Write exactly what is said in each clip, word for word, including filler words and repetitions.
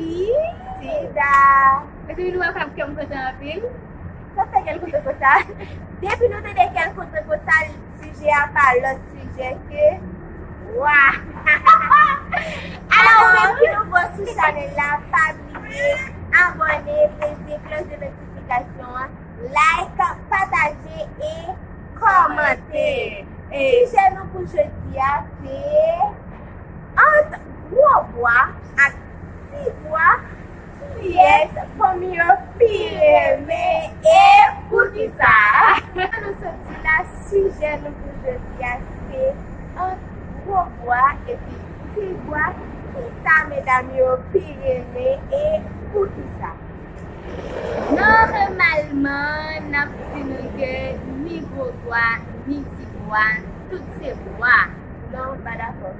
Tida. Mezanmi, nou wè kè m kontan anpil. Sa fè kè l kontan konsa. Depi nou tande kè l kontan konsa, sijè a pa lòt sijè ke bwa. Alò, ou menm ki nouvo sou chanèl la, pa bliye abòne, peze klòch de notifikasyon an, like, pataje e kòmante. Sijè nou pou jodi a se ant gwo bwa ak ti bwa, kiyès fanmi yo pi renmen e poukisa? Nou sot di la, sijè nou pou jodi a se ant gwo bwa epi ti bwa, kisa medam yo pi renmen e poukisa? Nòmalman, n ap di nou ke ni gwo bwa, ni ti bwa, tout se bwa. Non, m pa dakò.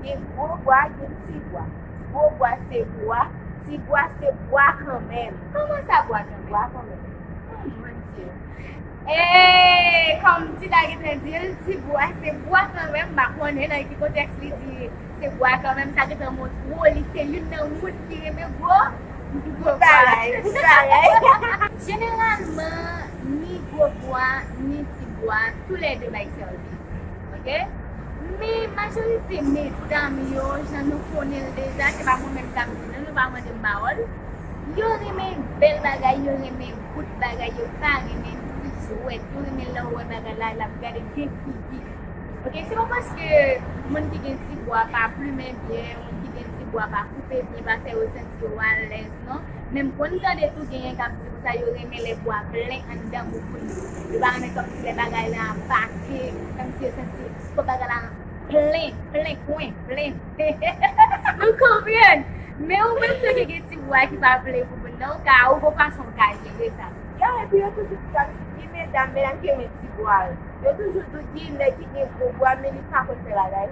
Gen gwo bwa, gen ti bwa. Gwo bwa se bwa, ti bwa se bwa kanmenm. Kòman sa bwa kanmenm? Bwa kanmenm. Oh, mon Dieu. E kòm Tida gentan di l, ti bwa se bwa kanmenm, m pa konnen nan ki kontèks li di se bwa kanmenm, sa gentan montre w li se youn nan moun ki renmen gwo, gwo bwa. Bagay, bagay. Jeneralman, ni gwo bwa, ni ti bwa, toulède bay sèvis. Ok? Men majorite medam yo, jan nou konnen l deja, se pa mwen menm k ap di nou, nou pa mande m pawòl. Yo renmen bèl bagay, yo renmen bout bagay, yo pa renmen ti jwèt. Yo renmen lè w wè bagay la, l ap gade gen figi. Ok, se pa paske moun ki gen ti bwa pa plimen byen, moun ki gen ti bwa pa koupe byen, pa fè yo santi yo alèz, non. Men m konn tande tou genyen k ap di konsa yo renmen lè bwa plen anndan bouboun yo. Yo pa renmen kòmsi lè bagay la pase, kòmsi yo santi fò bagay la plen, plen kwen, plen. Nou konprann? Men ou menm tou ki gen ti bwa ki pa plen bouboun nan, ou ka, ou gon fason ou ka jere sa. Ya, epi yo toujou di sa, gen medam, medam ki renmen ti bwa yo. Yo toujou di gen nèg ki gen gwo bwa, men li pa konn fè bagay.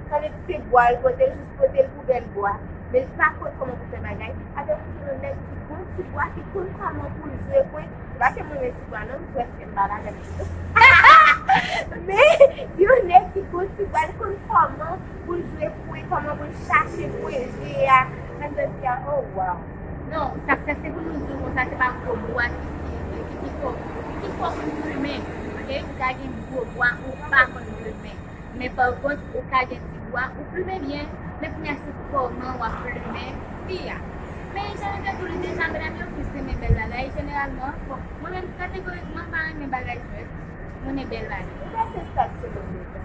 Sa vle di se bwa l pote, l jis pote l pou bèl bwa. Men li pa konn kòman pou fè bagay. Apre ou jwenn yon nèg ki gon ti bwa, ki konn kòman pou l jwe kwen. Se pa ke mwen renmen ti bwa non, m prèske m pa la menm tou. Men yon nèg ki gon ti bwa, li konn kòman pou l jwe kwen, kòman pou l chache kwen je a. Mwen te di a, oh wow. Non, sa, sa se pou nou di w konsa, se pa gwo bwa ki, ki, ki, ki, ki fò, ki fò pou n plimen, ok? Ou ka gen gwo bwa, ou pa konn plimen. Men pa kont, ou ka gen ti bwa, ou plimen byen, men kounye a se kòman w ap plimen fi a. Men jan nou te di w li deja, medam yo plis renmen bèl bagay, jeneralman, bon, mwen menm kategorikman pa renmen bagay jwèt, mwen renmen bèl bagay. Ou pa se stad se mwen deja.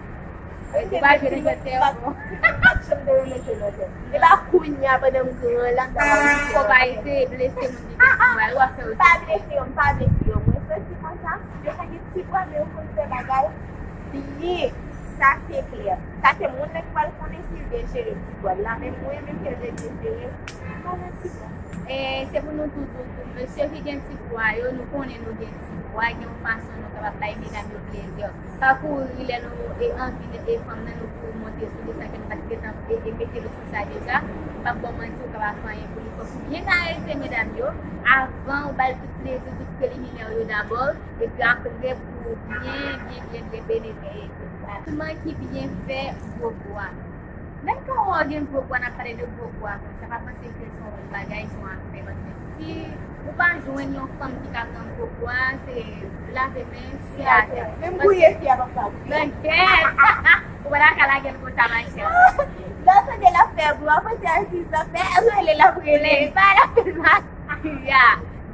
Ou pa jwe nan jwèt tè ankò. M pa t janm te renmen jwe nan jwèt. E pa kounye a pandan m gran la, m ta pral eseye. Fò pa eseye blese moun ki gen ti bwa yo, w ap fè yo soufri. Pa blese yo, m pa blese yo. Mwen santi konsa, yo ka gen ti bwa, men yo konn fè bagay byen. Sa se klè. Sa se moun nan ki pral konnen si l byen jere ti bwa l la, men mwen menm ke l te byen jere, m pa nan ti bwa. E se pou nou tou di w tou, mesye ki gen ti bwa yo, nou konnen nou gen ti bwa, gen yon fason nou kapab bay medam yo plezi. Pa kouri lè nou e anvi e fanm nan, nou kouri monte sou li san ke nou pa t gentan e, e mete nou sou sa deja. M p ap ba w manti, ou kapab fè anyen pou li. Fòk ou byen karese medam yo avan ou ba l tout plezi, tout preliminè yo dabò, epi apre pou ou byen, byen, byen, byen penetre. Kòman ki byen fè gwo bwa. Menm kan w gen gwo bwa, n ap pale de gwo bwa konsa, pa panse ke se yon bagay, se yon afè. Paske si ou pa jwenn yon fanm ki ka pran gwo bwa, se lave men, se atè. Menm gouye fi a p ap ka gouye. Nan kè! Ou pa ta ka lage l konsa, machè. Lè w tande l ap fè bwa, panse atis la fè, rele l ap rele. Plen. Pa l ap fè l mal. Ya.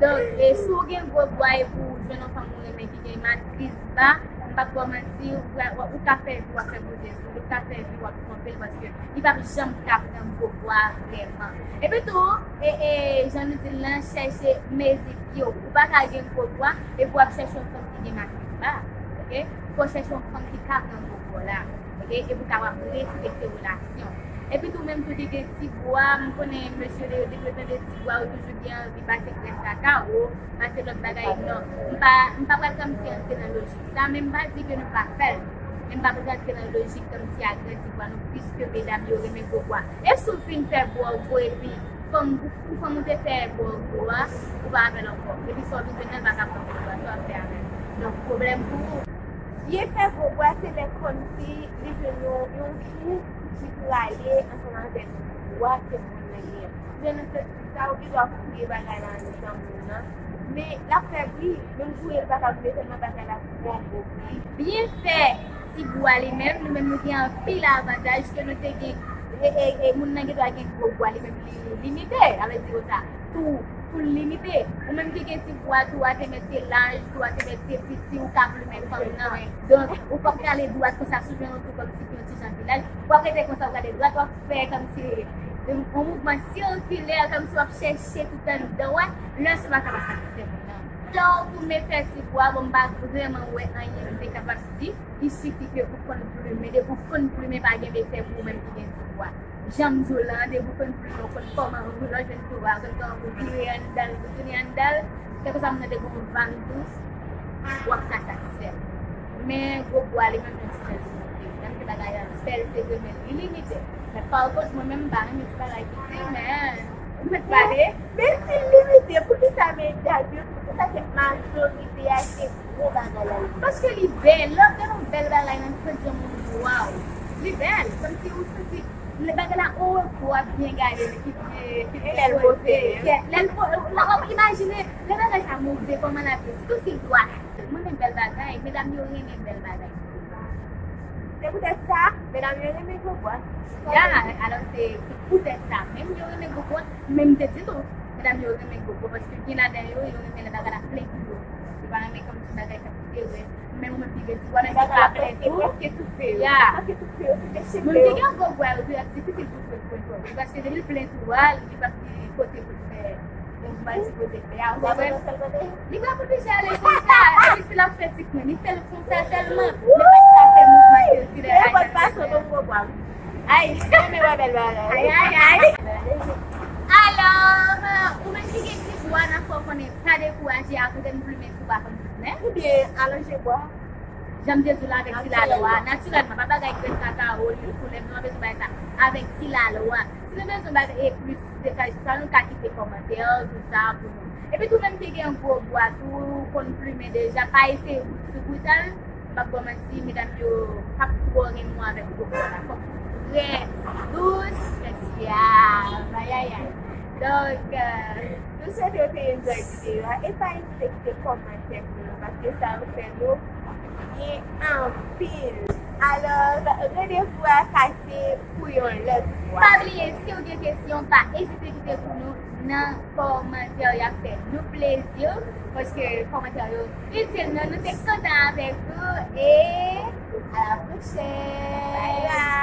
Donk, e, si w gen gwo bwa epi w jwenn yon fanm ou renmen ki gen matris ba, m p ap ba w manti, ou ka, ou ka fè vi w ap fè bouzen sou li, ou ka fè vi w ap twonpe l, paske li p ap janm ka pran gwo bwa vrèman. Epi tou, e, e, jan nou di l lan, chèche mezi pye w. Ou pa ka gen gwo bwa epi w ap chèche yon fanm ki gen matris ba. Ok? Fò w chèche yon fanm ki ka pran gwo bwa w la. Ok? Epi w kapab respekte relasyon. Epi tou, menm tou ki gen ti bwa, m konnen mesye yo depi yo tande ti bwa, yo toujou gen anvi pase grès kaka, o, pase lòt bagay, non. M pa, m pa pral kòmsi antre nan lojik sa, men m pa di ke nou pa fè l. Men m pa pral antre nan lojik kòmsi a gran ti bwa, non, piske medam yo renmen gwo bwa. E si w fin fè bwa w gwo epi fanm, pou fanm ou te fè bwa w gwo a, ou pa avè l ankò. Epi sa w vin jwenn nan, l pa ka pran gwo bwa, sa w ap fè avè l. Donk, pwoblèm pou ou. Byen fè gwo bwa, se lè kòmsi li jwenn yon, yon fi ki prale ansanm avèk bwa ke moun nan gen an. Jwenn nan sèt sa, ou gen dwa fouye bagay la nan janm ou nan. Men, l ap fè bri, menm fouye l pa ka boule tèlman bagay la twò gwo bri. Byenfè tibwa li menm, nou menm nou gen anpil avantaj ke nou te gen, e, e, e moun nan gen dwa gen gwo bwa li menm li limite, sa vle di konsa, tou, tou limite. Ou menm ki gen ti bwa, tou a te mèt te laj, tou a te mèt te piti, ou ka plimen fanm nan. Donk, ou p ap prale dwat konsa sou jan ou tou kòmsi ki yon ti jan vilaj. W ap rete konsa, w gade dwat, w ap fè kòmsi yon mouvman sikilè, kòmsi w ap chèche tout anndan w, lè sa pa ka pa satisfè moun nan. Lè w goumen fè ti bwa, bon, m pa vrèman wè anyen m te kapab di. Il sifi ke ou konn plimen, depi ou konn plimen, pa gen mefè pou ou menm ki gen ti bwa. Jan m di w la, depi ou konn plimen, ou konn kòman, lè w jwenn ti bwa, ou konn kòman pou vire anndan l, pou tounen anndan l. Se konsa m nan te gon van tou, w ap ka satisfè. Men gwo bwa li menm yon ti jan limite. Menm ke bagay la bèl, se vre, men li limite. Men pa kont, mwen menm, m pa renmen ti bagay piti, men ou mèt pale. Men si l limite, poukisa medam yo, poukisa se majorite a se gwo bagay la li? Paske li bèl. Lè w gen yon bèl bagay nan front yon moun, waw, li bèl. Kòmsi ou santi lè bagay la o repo ap byen gade, li ki byen, ki bèl poze. Lè l po-, la, w ap imajine, lè bagay sa move, kòman l ap ye, sitou si l dwat. Mwen renmen bèl bagay, medam yo renmen bèl bagay. Se poutèt sa, medam yo renmen gwo bwa. Ya, alò se, se poutèt sa menm yo renmen gwo bwa. Men m te di nou, medam yo renmen gwo bwa, paske gen ladan yo, yo renmen lè bagay la plen pou yo. Yo pa renmen kòmsi bagay k ap kite rès. Men ou menm ki gen ti bwa, menm ki pa plen tou. Prèske toufe yo. Ya. Prèske toufe yo, toufe cheve yo. Moun ki gen gwo bwa yo tou, y ap difisil pou toufe pwen twò. Paske depi l plen tou a, li p ap gen kote pou l fè mouvman l sipoze fè a, ou konprann? Li pa pou pije ale konsa, epi si l ap fè ti kwen, li fè l konsa sèlman, li pa t ka fè mouvman sikilè a. Ay, men wè bèl bagay. Ay, ay, ay. Alò, ou menm ki gen ti bwa nan fè w konnen, pa dekouraje, akoute m plimen si w pa konn plimen. Oubyen alanje bwa. Jan m te di w la avèk ti lalo a, natirèlman, pa bagay grès kakawo, lwil koulèv, nou pa bezwen bagay sa. Avèk ti lalo a. Si nou bezwen bagay e plis detay sou sa, nou ka kite kòmantè, sou sa pou nou. Epi tou menm ki gen gwo bwa tou, ou konn plimen deja, pa eseye bout sou bouton, m p ap ba w manti, medam yo p ap twò renmen w avèk gwo bwa la. Fòk ou trè dous, trè syav, ayayay. Donk, euh, nou swete w te enjoy videyo a, e pa ezite kite kòmantè pou nou, paske sa yo fè nou gen anpil. Alò, randevou a kase pou yon lòt fwa. Pa bliye, si w gen kesyon, pa ezite kite pou nou nan kòmantè, y ap fè nou plezi, paske kòmantè yo itil nou. Nou te kontan avèk ou e a la pwochèn. Bye bye.